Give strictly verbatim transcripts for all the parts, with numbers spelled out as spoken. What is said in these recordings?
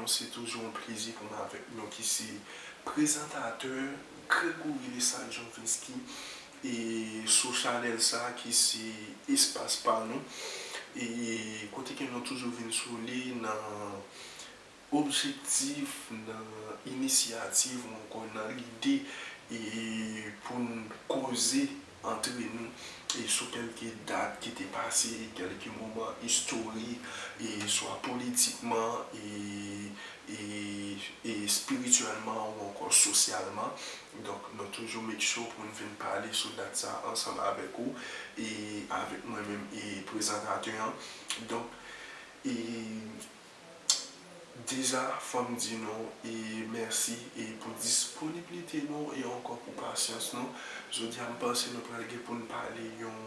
Se toujou yon plezi pou mwen avèk nou ki se prezantatè Gregory Lessard Jovinski e sou chanèl sa ki se espas pa nou e kote ke nou toujou vin sou li nan objektif, nan inisyativ ou ankò nan lide e pou n koze antre nou e sou kèlke dat ki te pase, kèlke moman istorik e swa politikman e e e espirityèlman ou ankò sosyalman. Donk nou toujou make sure pou n vin pale sou dat sa ansanm avèk ou e avèk mwen menm e prezantatè an. Donk e deja fò m di nou e mèsi e pou disponiblite nou e ankò pou pasyans nou. Jodi a m panse nou pral gen pou n pale yon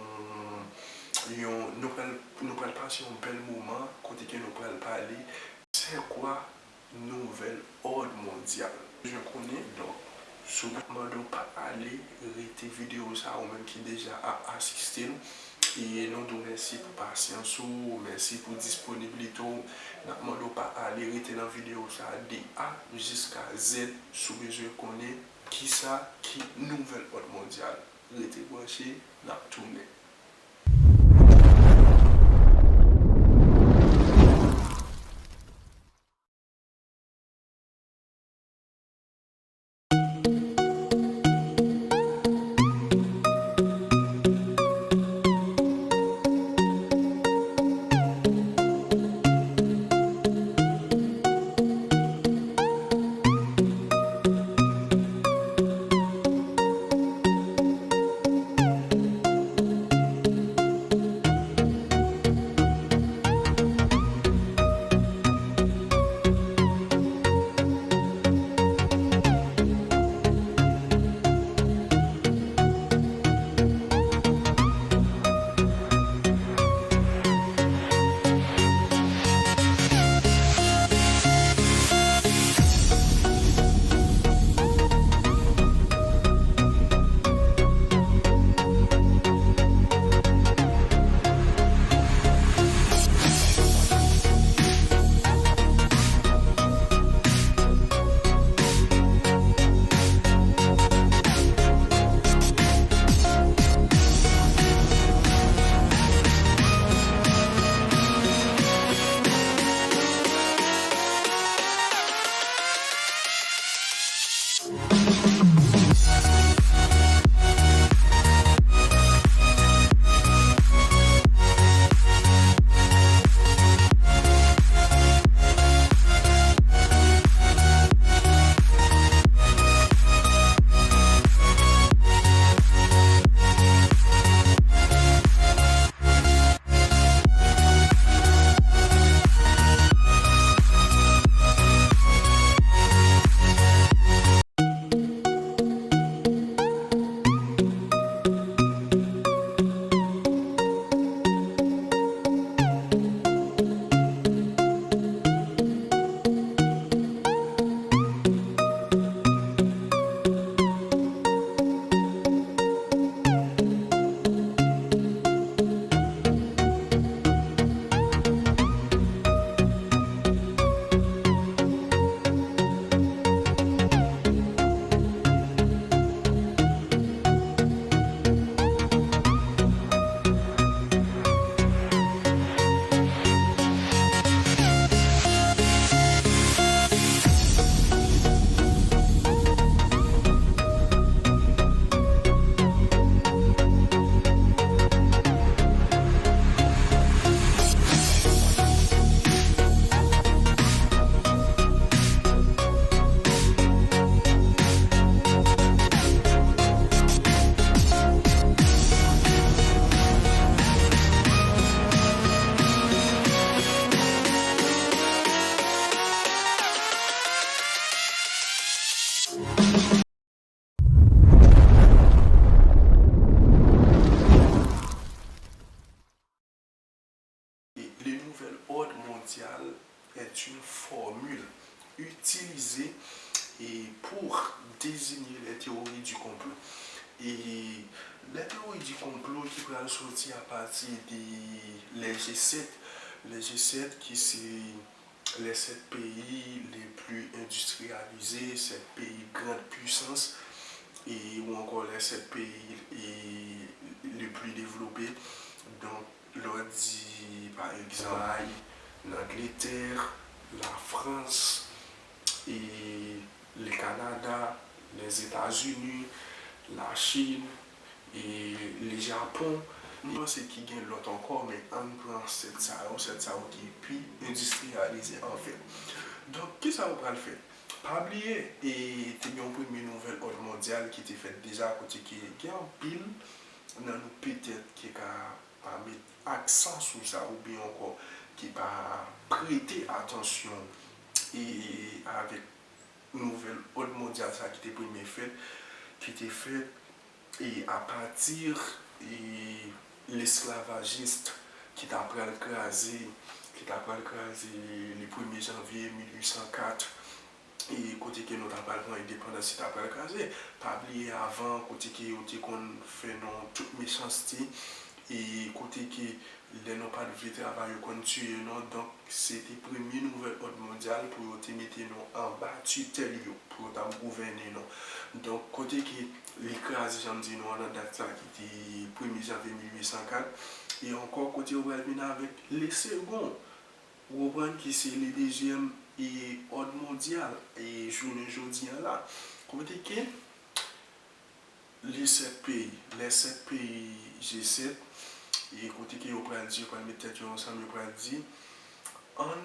yon nou pral nou pral pase yon bèl moman kote ke nou pral pale c'est quoi nouvel òd mondyal. Jan konnen, donk, si w pa mande w pa ale, rete videyo sa ou menm ki deja ap asiste l. E nou di w mèsi pou pasyans ou, mèsi pou disponiblite w. N ap mande w pa ale, rete nan videyo sa de A jiska Z si w bezwen konnen kisa ki nouvel òd mondyal. Rete branche, n ap tounen. Le nouvel ordre mondial est une formule utilisée et pour désigner les théories du complot. E lè teyori di konplo ki pral soti apati de lè G sèt, lè G sèt ki se les sept pays les plus industrialisés, sept pays grande puissance, e, ou ankò les sept pays e, les plus développés. Donk, lè w di, pa egzanp, Lagletè, Lafrans, e, le Kanada, Lèzetazini, Lachin, e, le Japon. M panse ki gen lòt ankò, men ann pran sèt sa yo, sèt sa yo ki pi endistriyalize anfèt. Donk, kisa yo pral fè? Pa bliye, e, te gen yon premye nouvèl òd mondyal ki te fèt deja, kote ke gen anpil nan nou petèt ki ka pa met aksan sou sa, oubyen ankò ki pa prete atansyon e avèk nouvèl òd mondyal sa ki te premye fèt, ki te fèt e apati e lesklavajis ki ta pral kraze, ki ta pral kraze le premye janvye mil uit san kat, e kote ke nou ta pral pran endepandans, li ta pral kraze. Pa bliye avan, kote ke yo te konn fè nou tout mechanste, e kote ke lè nou pa t vle travay, yo konn tiye nou. Donk, se te premye nouvèl òd mondyal pou yo te mete nou anba titèl yo, pou yo t ap gouvène nou. Donk, kote ke li kraze, jan m di nou an, nan dat sa ki te premye janvye mil uit san kat, e ankò kote yo pral vin avèk le segon, ou konprann, ki se le dezyèm e òd mondyal, e jounen jodi an la. Kote ke le sèt peyi, les sept pays G sept, e kote ke yo pral di, yo pral met tèt yo ansanm, yo pral di, ann,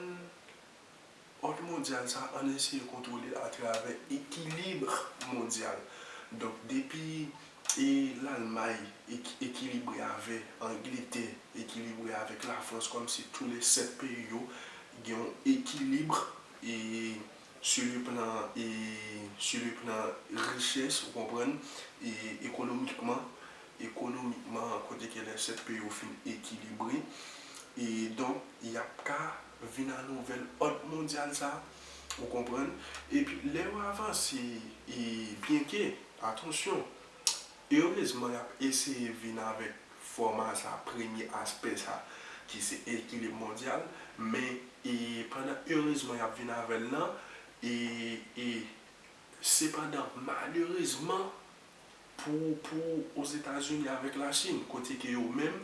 òd mondyal sa, ann eseye kontwole l atravè ekilib mondyal. Donk, depi e Lalmay ek-, ekilibre avè Angletè, ekilibre avèk Lafrans, kòmsi tou le sèt peyi yo gen yon ekilib e sur le plan, e sur le plan richès, ou konprann, e ekonomikman, ekonomikman, kote ke le sèt peyi yo fin ekilibre, e donk, y ap ka vin a nouvèl òd mondyal sa, ou konprann? Epi, lè yo avanse, e byenke, atansyon, erezman, y ap eseye vin avèk fòma sa, premye aspè sa, ki se ekilib mondyal, men, e pandan erezman y ap vin avè l lan, e, e sepandan, malerezman, pou, pou Ozetazini avèk Lachin, kote ke yo menm,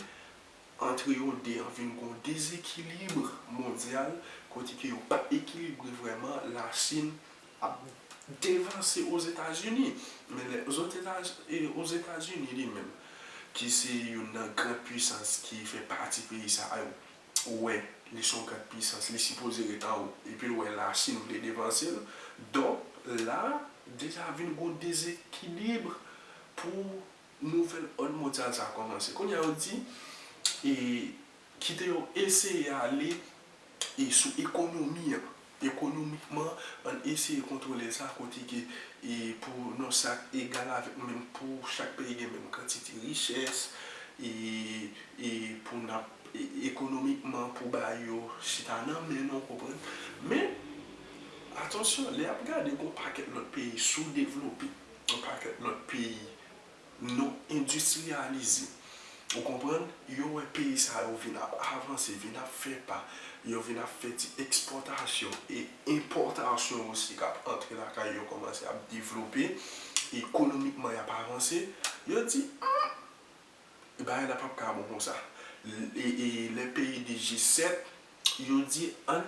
antre yo de an, vin gon dezekilib mondyal, kote ke yo pa ekilibre vrèman, Lachin ap devanse Ozetazini. Men lè Ozetaz-, e, Ozetazini li menm, ki se youn nan gran pwisans ki fè pati peyi sa a, ou wè, li se yon gran pwisans, li sipoze ret anwo. Epi l wè Lachin vle devanse l. Donk, la, deja vin gon dezekilib pou nouvèl òd mondyal sa a kòmanse. Kounye a yo di, e, kite yo eseye ale, e, sou ekonomi an. Ekonomikman, ann eseye kontwole sa kote ke, e, pou nou chak egal avèk nou menm, pou chak peyi gen menm kantite richès, e, e pou n ap, e, ekonomikman pou bagay yo chita nan men nou, konprann. Men, atansyon, lè y ap gade, gon pakèt lòt peyi soudevlope, gon pakèt lòt peyi non endistriyalize. Ou konprann? Yo wè peyi sa yo vin ap avanse, vin ap fè pa, yo vin ap fè ti ekspòtasyon e enpòtasyon osi k ap antre lakay yo kòmanse ap devlope, ekonomikman y ap avanse. Yo di, hmm, bagay la p ap ka bon konsa. E, e lè peyi de G sèt, yo di, ann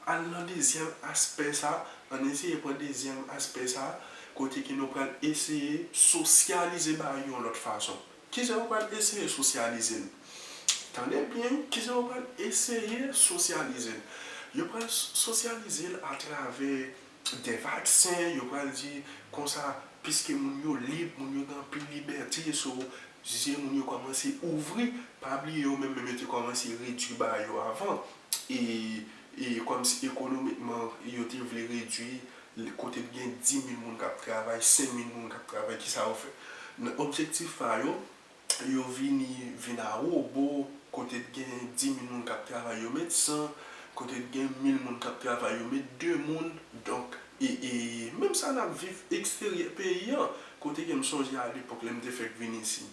al nan dezyèm aspè sa, ann eseye pran dezyèm aspè sa, kote ke nou pral eseye sosyalize bagay yo yon lòt fason. Kijan yo pral eseye sosyalize l? Tande byen, kijan yo pral eseye sosyalize l? Yo pral s-, sosyalize l atravè de vaksen, yo pral di konsa, piske moun yo lib, moun yo gen anpil libète, so, zye moun yo kòmanse ouvri, pa bliye yo menm, menm yo te kòmanse redui bagay yo avan. E, e kòmsi ekonomikman, yo te vle redui kote t gen di mil moun k ap travay, senk mil moun k ap travay, kisa yo fè? Nan objektif pa yo, yo vini, vin a wobo, kote t gen di mil moun k ap travay, yo met san, kote t gen mil moun k ap travay, yo met de moun. Donk, e, e menm sa n ap viv eksteryè peyi an, kote ke m sonje alepòk lè m te fèk vin isi,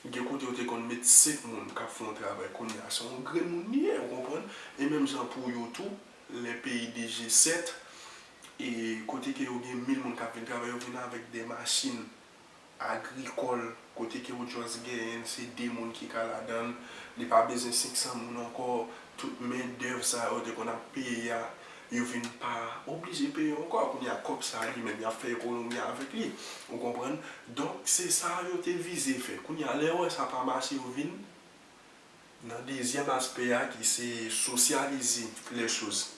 gen kote yo te konn met senk moun k ap fè yon travay, kounye a se yon grenn moun li ye, ou konprann? E menm jan pou yo tou, lè peyi de G sèt, e kote ke yo gen mil moun k ap vin travay, yo vin avèk de machin agrikòl, kote ke ou just genyen se de moun ki ka ladan l, li pa bezwen senk san moun ankò, tout mendèv sa yo te konn ap peye a, yo vin pa oblije peye ankò, kounye a kòb sa li menm, y ap fè ekonomi avèk li, ou konprann? Donk, se sa yo te vize fè. Kounye a, lè yo wè sa pa mache, yo vin nan dezyèm aspè a ki se sosyalize les choses.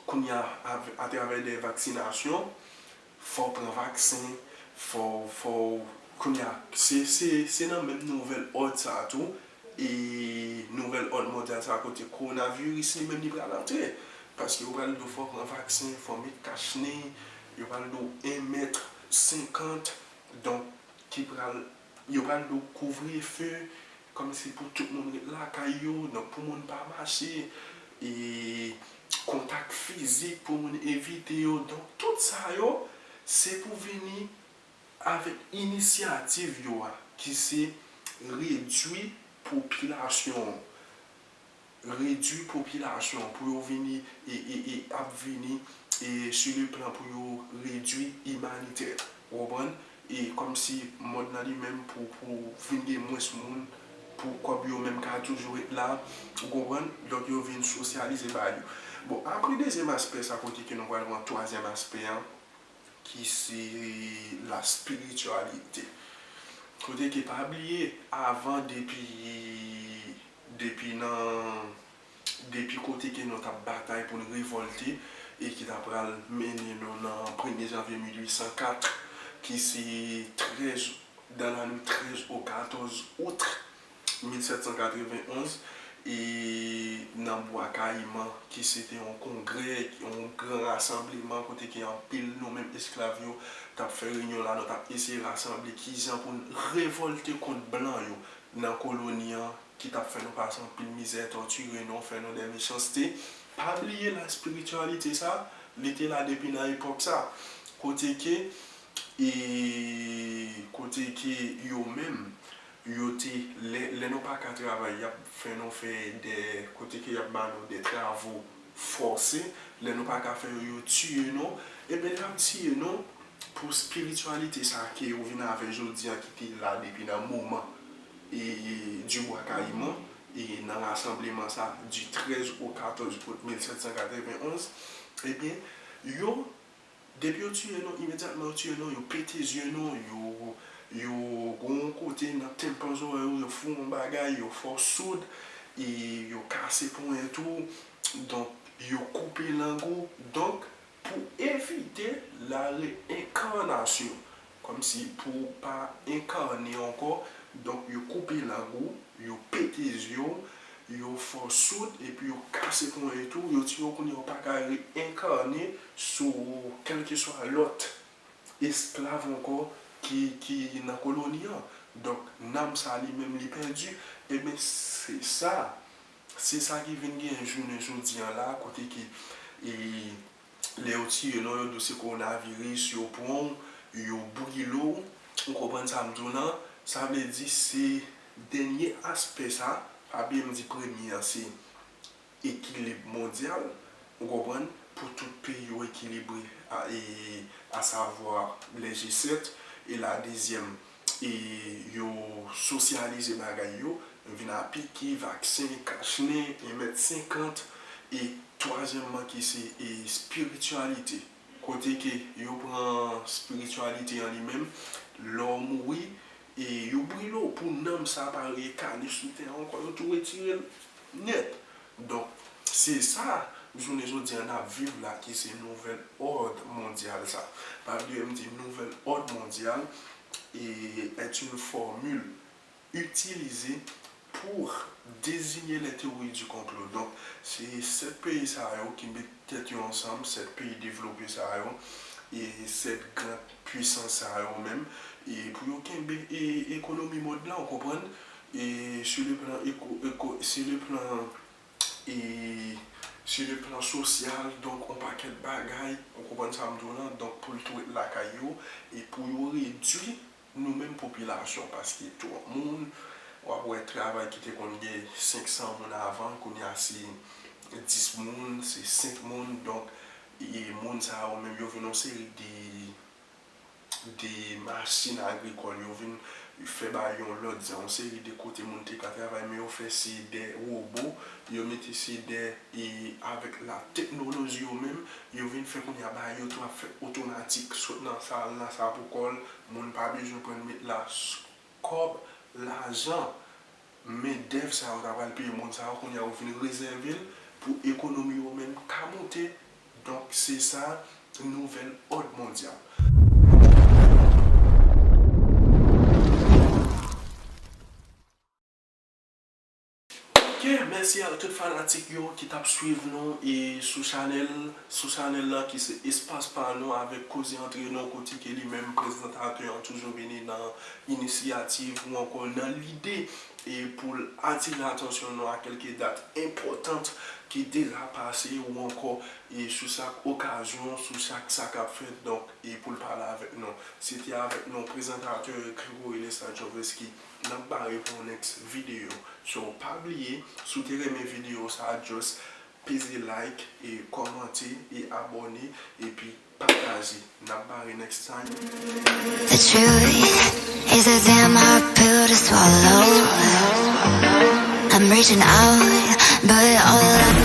Kounye a, avè- atravè de vaksinasyon, fò w pran vaksen, fò w, fò w, kounye a, se, se, se nan menm nouvèl òd sa a tou, e nouvèl òd mondyal sa a kote kowonaviris li menm li pral antre. Paske yo pral di w fò w pran vaksen, fò w met kach nen, yo pral di w en mèt senkant, donk, ki pral, yo pral di w kouvrefe, kòmsi pou tout moun ret lakay yo, donk pou moun pa mache, e kontak fizik pou moun evite yo. Donk, tout sa yo, se pou vini avèk inisyativ yo a, ki se redwi popilasyon an. Redwi popilasyon an, pou yo vini, e, e, e ap vini, e, sur le plan pou yo redwi imanitè. Ou konprann? E kòmsi mond nan li menm pou, pou vin gen mwens moun, pou kòb yo menm ka toujou ret la. Ou konprann? Donk, yo vin sosyalize bagay yo. Bon, apre dezyèm aspè sa, kote ke nou pral pran twazyèm aspè an, ki se la spirityalite. Kote ke pa bliye, avan, depi, depi nan, depi kote ke nou t ap batay pou n revòlte, e ki ta pral mennen nou nan premye janvye mil uit san kat, ki se trèz, dans la nuit treize au quatorze août mil sèt san katrevenn onz, e nan Bwa Kayiman, ki se te yon kongrè, yon gran rasanbleman kote ke anpil nou menm esklav yo t ap fè reyinyon la, nou t ap eseye rasanble kijan pou n revòlte kont blan yo nan koloni an, ki t ap fè nou pase anpil mizè, tòtire nou, fè nou de mechanste. Pa bliye la spirityalite sa, li te la depi nan epòk sa. Kote ke, e, kote ke yo menm, yo te, lè, lè nou pa ka travay, y ap fè nou fè de, kote ke y ap ba nou de travo fòse, lè nou pa ka fè yo, yo tiye nou, ebyen, y ap tiye nou pou spirityalite sa ke yo vin avè jodi a, ki te la depi nan moman, e, du Bwa Kayiman, e, nan rasanbleman sa, du treize au quatorze août mil sèt san katrevenn onz, ebyen, yo, depi yo tiye nou, imedyatman yo tiye nou, yo pete zye nou, yo, yo gon yon kote nan tenpan zòrèy ou, yo fè w yon bagay, yo fè w soud, e yo kase ponyèt ou, donk, yo koupe lang ou. Donk, pou evite la reenkanasyon, kòmsi pou w pa enkane ankò, donk, yo koupe lang ou, yo pete zye w, yo fè w soud, epi yo kase ponyèt ou, yo tiye w kounye a, ou pa ka reenkane sou kèlkeswa lòt esklav ankò ki, ki nan koloni an. Donk, nanm sa li menm li pèdi. Ebyen, se sa, se sa ki vin genyen jounen jodi an la, kote ke, e, lè yo tiye nou, yo di w se kowonaviris, yo pran w, yo brile w. Ou konprann sa m di w lan? Sa vle di se dènye aspè sa, pa bliye m di premye an se ekilib mondyal, ou konprann, pou tout peyi yo ekilibre, a, e, asavwa le G sèt, e la dezyèm, e yo sosyalize bagay yo, vin a piki, vaksen, kach nen, en mèt senkant, e twazyèmman ki se, e, espirityalite. Kote ke yo pran espirityalite an li menm, lè w mouri, e yo brile w pou nanm sa pa reyekane sou tè a ankò, yo tou retire l nèt. Donk, se sa, jounen jodi an n ap viv la, ki se nouvèl òd mondyal sa. Pa bliye m di nouvèl òd mondyal, e, est une formule utilisée pour désigner les théories du complot. Donk, se sèt peyi sa yo ki met tèt yo ansanm, sèt peyi devlope sa yo, e sèt gran pwisans sa yo menm, e pou yo kenbe, e, ekonomi mond lan, ou konprann? E sur le plan éco, éco, sur le plan, e sur le plan social, donk, on pakèt bagay, ou konprann sa m di w lan, donk, pou l tou ret lakay yo, e pou yo redwi nou menm popilasyon, paske twòp moun, w ap wè travay ki te konn gen senk san moun avan, kounye a se dis moun, se senk moun. Donk, e moun sa yo menm, yo vin yon seri de, de machin agrikòl, yo vin fè bagay yon lòt jan, yon seri de kote moun te ka travay, men yo fè se de wobo, yo mete se de, e avèk la teknoloji yo menm, yo vin fè kounye a bagay yo tou ap fèt otomatik, sot nan sa, al nan sa pou kò l, moun pa bezwen pran met la, kòb, lajan, mendèv sa yo ta pral peye moun sa yo, kounye a yo vin rezève l pou ekonomi yo menm ka monte. Donk, se sa, nouvèl òd mondyal. Ok, mèsi a tout fanatik yo ki t ap swiv nou e sou chanèl, sou chanèl lan ki se Espas Pa Nou avèk Koze Antre Nou, kote ke li menm prezantatè an toujou vini nan inisyativ ou ankò nan lide e pou l atire atansyon nou a kèlke dat enpòtan ki deja pase ou ankò e sou chak okazyon, sou chak sa k ap fèt, donk, e pou l pale avèk nou. Se te avèk nou prezantatè Gregory Lestad Chovreski. N ap bare pou yon next video. So, pa bliye, si w te renmen videyo sa, just peze like, e kòmante, e abòne, epi pataje. N ap bare next time. The truth is a damn hard pill to swallow. I'm reaching out, but all I